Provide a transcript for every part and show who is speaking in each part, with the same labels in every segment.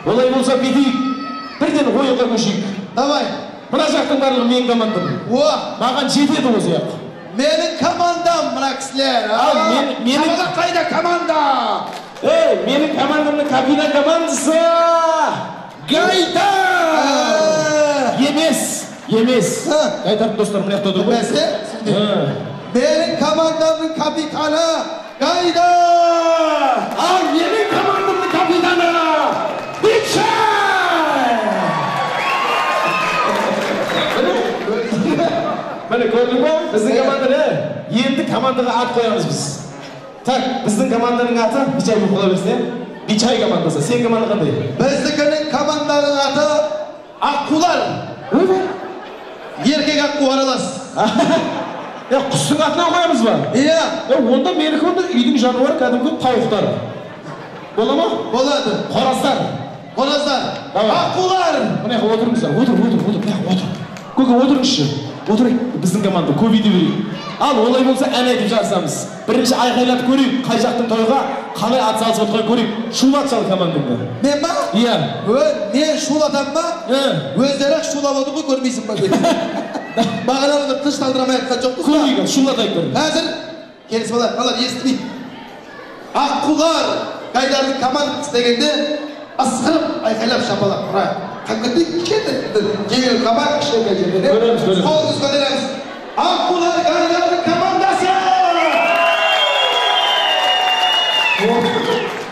Speaker 1: Олай болса бүйтейік, бірден ойынға көшейік.
Speaker 2: Давай.
Speaker 1: Мына жақтың барлығы менің командам.
Speaker 2: О!
Speaker 1: Маған жетеді осы жақ.
Speaker 2: Менің командам мына кісілер.
Speaker 1: Ал менің
Speaker 2: Команда қайда команда?
Speaker 1: Ей, менің командамның капитан командасы Гайдар! Емес, емес. Гайдардың достары мына жақта отыр ғой.
Speaker 2: Бәсе? Менің командамның капитаны Гайдар!
Speaker 1: Ал менің командамның капитаны Бекшай! Міне көрдің ба? Біздің команда не? Енді командаға ат қоямыз біз. Так, біздің команданың аты Бичай болып қала берсін, е? Бичай командасы. Сен команда қандай?
Speaker 2: Біздікінің команданың аты Аққулар.
Speaker 1: Ойбай.
Speaker 2: Еркек аққу аралас.
Speaker 1: Е, құстың атынан қоямыз ба?
Speaker 2: Иә.
Speaker 1: Е, онда менікі онда үйдің жануары кәдімгі тауықтар. Бола ма?
Speaker 2: Болады.
Speaker 1: Қораздар.
Speaker 2: Қораздар.
Speaker 1: Давай.
Speaker 2: Аққулар.
Speaker 1: Мына жаққа отырыңыздар. Отыр, отыр, отыр. Мына жаққа отыр. Көке, отырыңызшы. Отырайық. Біздің команда көбейте берейік. Ал олай болса ән айтып жарысамыз. Бірінші айқайлатып көрейік, қай жақтың тойға қалай ат салысып отқанын көрейік. Шулат шал командаңды.
Speaker 2: Мен ба?
Speaker 1: Иә.
Speaker 2: Мен шулатам ба? Өздері ақ шулап отыр ғой, көрмейсің ба? Бағанағыда тынышталдыра алмай жатқан жоқпыз ба?
Speaker 1: Көрейік, шулатайық бір.
Speaker 2: Қазір келісіп алайық, балалар естімейді. Аққулар Гайдардың командасы дегенде ысқырып айқайлап шапалақ ұрайық. Қанқыты кішкентай жеңіл қабақ, кішкентай жерде.
Speaker 1: Көреміз, көреміз.
Speaker 2: Қолымыз көтереміз. Аққулар Гайдардың командасы!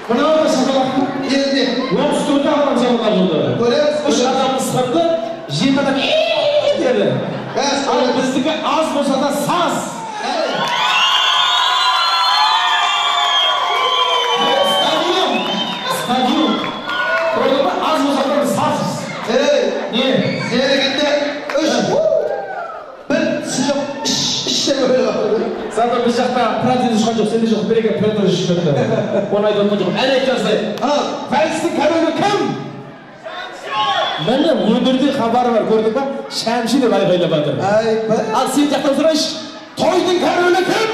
Speaker 1: Мынау да шапалақ.
Speaker 2: Енді.
Speaker 1: 34 адам шапалақ ұрды.
Speaker 2: Көреміз.
Speaker 1: 3 адам ысқырды, 7 адам деді. Ал біздікі аз болса да саз. Стадион. Стадион. Көрдің бе? Аз болса да саз.
Speaker 2: Ей,
Speaker 1: не?
Speaker 2: Сенікінде 3, 1, тісі жоқ, үш деп өліп жатыр.
Speaker 1: Зато біз жақта протез ұшқан жоқ, сенде жоқ, бір екі протез ұшып кетті. Оны айтып отқан жоқпын. Ән айтып жазайық.
Speaker 2: Ал,
Speaker 1: вальстің королі кім? Міне, өнерде хабары бар, көрдің ба? Шәмші деп айқайлап жатыр.
Speaker 2: Айбай.
Speaker 1: Ал сен жақтан сұрайыншы, тойдың королі кім?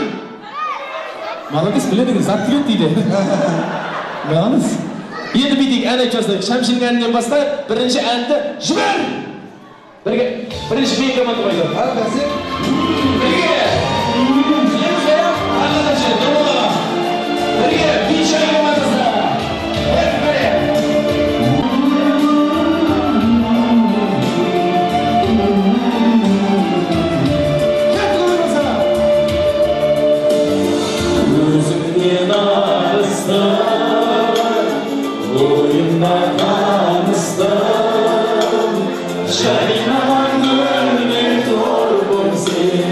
Speaker 1: Молодец, біледі екен, зат біледі дейді. Молодец. Енді бүйтейік, ән айтып жазайық. Шәмшінің әнінен бастайық. Бірінші әнді жібер! Бірге, бірінші мен команда қойдым.
Speaker 2: Ал, бәсе.
Speaker 1: Бірге. Бірге, Бичай командасы. Бір-бір. Кеттік ойнаса. Өзіңнен алыстан, ойымда таныстым. Жайнаған гүлмен торбым сен,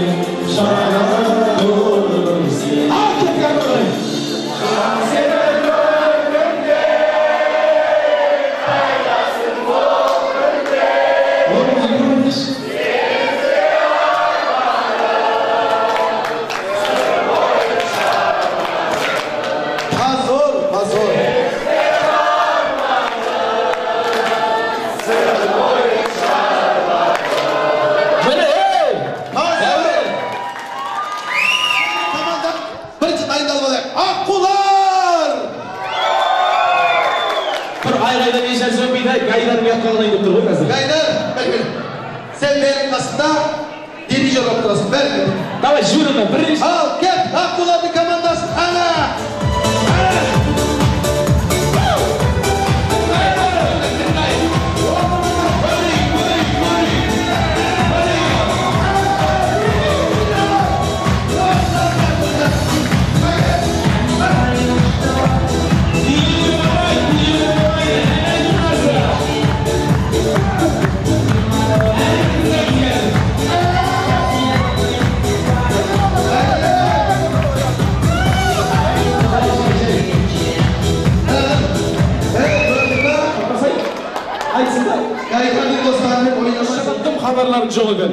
Speaker 1: жаным сен. Ал кеттік ары қарай. Жан сені көргенде, қайдасың бұл күнде?
Speaker 2: Позор, позор.
Speaker 1: Міне, ей!
Speaker 2: Позор. Команда бірінші дайындалып алайық. Аққулар!
Speaker 1: Бір айғайдан еш нәрсе өтпейді, Гайдар ұятқа қалайын деп тұр ғой қазір.
Speaker 2: Гайдар, бері кел. Сен менің қасымда дирижер болып тұрасың, бері кел.
Speaker 1: Давай, жібер онда, бірінші.
Speaker 2: Ал, кет, Аққулардың командасы, ана!
Speaker 1: Айтсын да.
Speaker 2: Гайдардың достарымен ойнамай.
Speaker 1: Тым хабарларың жоқ екен.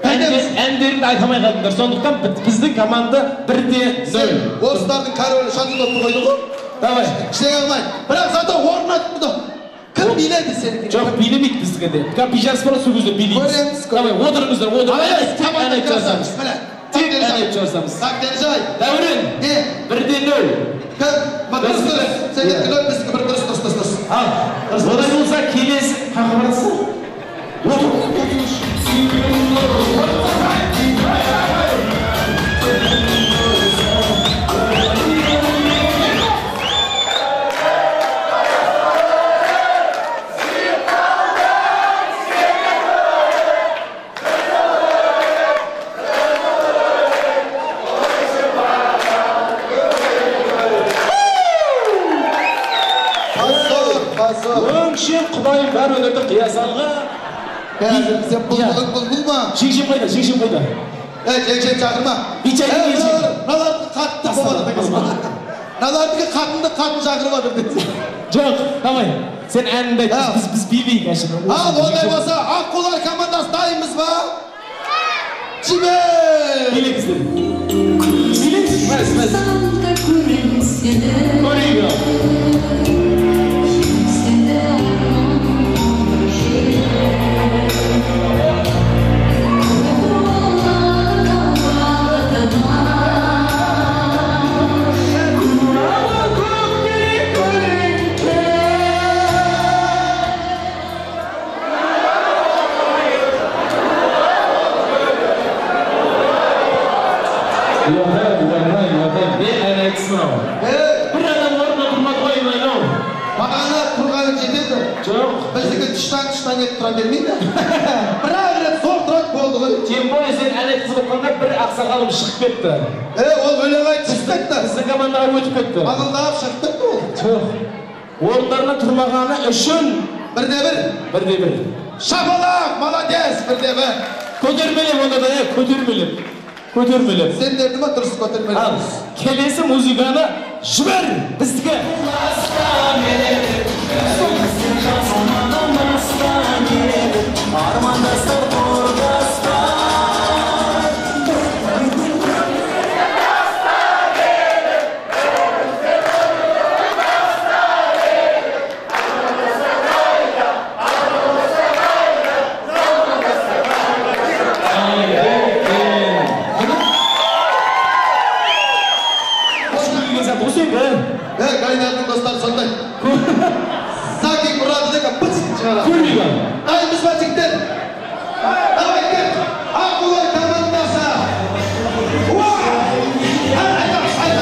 Speaker 1: Әндеріңді айта алмай қалдыңдар. Сондықтан біздің команда 1-0.
Speaker 2: Сен орыстардың королі шансы допты қойды ғой.
Speaker 1: Давай.
Speaker 2: Ештеңе қылмайды. Бірақ зато орнына тұрды. Кім биледі сенікі?
Speaker 1: Жоқ, билемейді біздікінде. Қазір би жарыс болады, сол кезде билейміз.
Speaker 2: Көреміз,
Speaker 1: Давай, отырыңыздар, отырыңыздар.
Speaker 2: Ал,
Speaker 1: Ән айтып жарысамыз.
Speaker 2: Міне.
Speaker 1: Тек ән айтып жарысамыз.
Speaker 2: Так, держай.
Speaker 1: Дәурен,
Speaker 2: Не?
Speaker 1: 1-0.
Speaker 2: Кім? Дұрыс, дұрыс. Сенікі нөл, біздікі бір, дұрыс, дұрыс, дұрыс, дұрыс.
Speaker 1: Ал. Олай болса келесі қақы барасыздар. Отыр. Өңшең Құдайым бәр өнерді қия салға.
Speaker 2: Қазір сен бұлбұлың бұлбұл ма?
Speaker 1: Жеңшем қайда, жеңшем қайда?
Speaker 2: Жеңшем шақырма. Мыналардікі қатты болады. Мыналардікі қатынды қатын шақырып жатыр деп.
Speaker 1: Жоқ, давай. Сен әніңді айт, біз билейік әшін.
Speaker 2: Ал, ондай болса, Аққулар командасы дайынбыз ба? Жібер!
Speaker 1: Билейміз. Билейміз? Мәз, мәз. Көрейік ал. Бір адам орнына тұрмады ғой, айнау.
Speaker 2: Бағана тұрғаны жетеді.
Speaker 1: Жоқ.
Speaker 2: Біздікі тұштан-тұштан етіп тұра бермейді. Бір-ақ рет зор тұрады болды ғой.
Speaker 1: Тем более сен ән айтқызып отқанда бір ақсақалым шығып кетті.
Speaker 2: Ол өлең айтып шығып кетті.
Speaker 1: Біздің командаға өтіп кетті.
Speaker 2: Маңылдап шығып кетті ол.
Speaker 1: Жоқ. Орындарына тұрмағаны үшін
Speaker 2: бірде-бір.
Speaker 1: Бірде-бір.
Speaker 2: Шапалақ, молодец, бірде-бір.
Speaker 1: Көтермелеп онда да, көтермелеп. Көтермелеп.
Speaker 2: Сендерді ма дұрыс көтермелеп?
Speaker 1: Ал, келесі музыканы жібер біздікі.
Speaker 2: Гайдардың достары сондай. Сакин ұрады дека быт шығарады.
Speaker 1: Көрмейік.
Speaker 2: Дайынбыз ба, жігіттер? Давай, кет. Аққулар командасы. Уа! Айда, айда.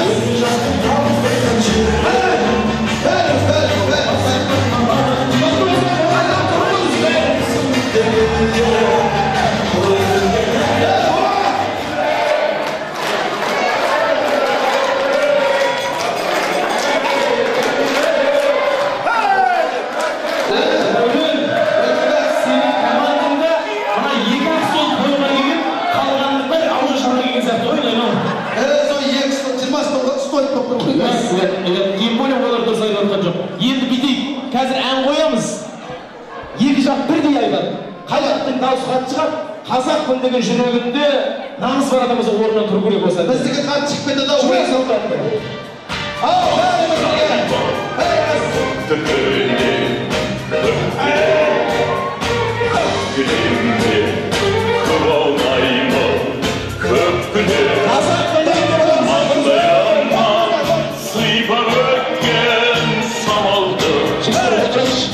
Speaker 2: Бәріміз, бәріміз, бәріміз.
Speaker 1: Тем более олар дұрыс айтып жатқан жоқ. Енді бүйтейік, қазір ән қоямыз. Екі жақ бірдей айтады. Қай жақтың дауысы қатты шығады, қазақпын деген жүрегінде намыс бар адам болса орнынан тұру керек болса.
Speaker 2: Біздікі қатты шығып кетеді ау. Ау, бәріміз бірге. Бәріміз. Қазақпын деген
Speaker 1: Жігіттер, отырыңызшы.